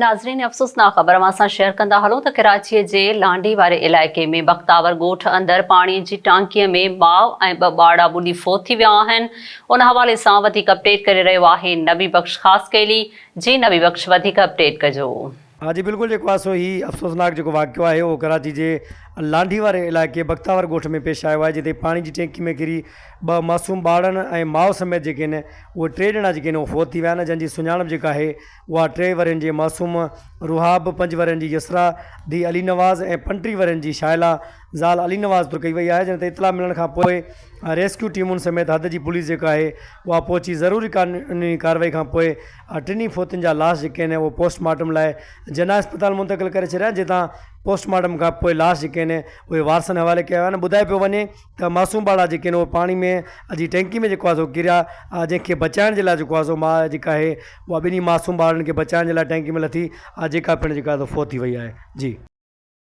ناظرين افسوسناڪ خبر اوهان سان شيئر ڪندا هلون ته ڪراچي جي لانڍي واري علائقي ۾ بختاور ڳوٺ اندر پاڻي جي ٽانڪي ۾ ماء ۽ ٻه ٻارڙا ٻڏي فوت ٿي ويا آهن ان حوالي سان وڌيڪ اپڊيٽ ڪري رهيو آهي نبي بخش خاصخيلي جي نبي بخش وڌيڪ اپڊيٽ ڪجو. ها جي بلڪل جيڪو آهي سو هي افسوسناڪ جيڪو واقعو آهي اهو ڪراچي جي لانڍي واري علائقي بختاور ڳوٺ ۾ پيش آيو آهي جتي پاڻي جي ٽينڪي ۾ ڪري ٻه معصوم ٻارڙن ۽ ماء سميت جيڪي آهن اهي ٽي ڄڻا جيڪي آهن اهي فوت ٿي ويا آهن جن جي سڃاڻپ جيڪا آهي اها ٽي ورهين جي معصوم روحاب، پنج ورهين جي يسرا، ڌيء علي نواز ۽ پنٽيهه ورهين جي شائلا، زال علي نواز طور ڪئي وئي آهي، جنهن تي اطلاع ملڻ کان پوء ريسڪيو ٽيمن سميت حد جي پوليس جيڪا آهي اها پهچي ضروري قانوني ڪارروائي کان پوء ٽنهي فوتين جا لاش جيڪي آهن اهي پوسٽ مارٽم لاء جناح اسپتال منتقل ڪري ڇڏيا جتان پوسٽ مارٽم کان پوء لاش جيڪي آهن اهي وارثن حوالي ڪيا ويا آهن ٻڌايو پيو وڃي ته معصوم ٻارڙا جيڪي آهن اهي پاڻي ۾ جي ٽينڪي ۾ جيڪو آهي سو ڪريا جنهن کي بچائڻ جي لاء جيڪو آهي سو ماء جيڪا آهي اها ٻنهي معصوم ٻارڙن کي بچائڻ جي لاء ٽينڪي ۾ لٿي جيڪا پڻ جيڪا آهي سو فوت ٿي وئي آهي جي.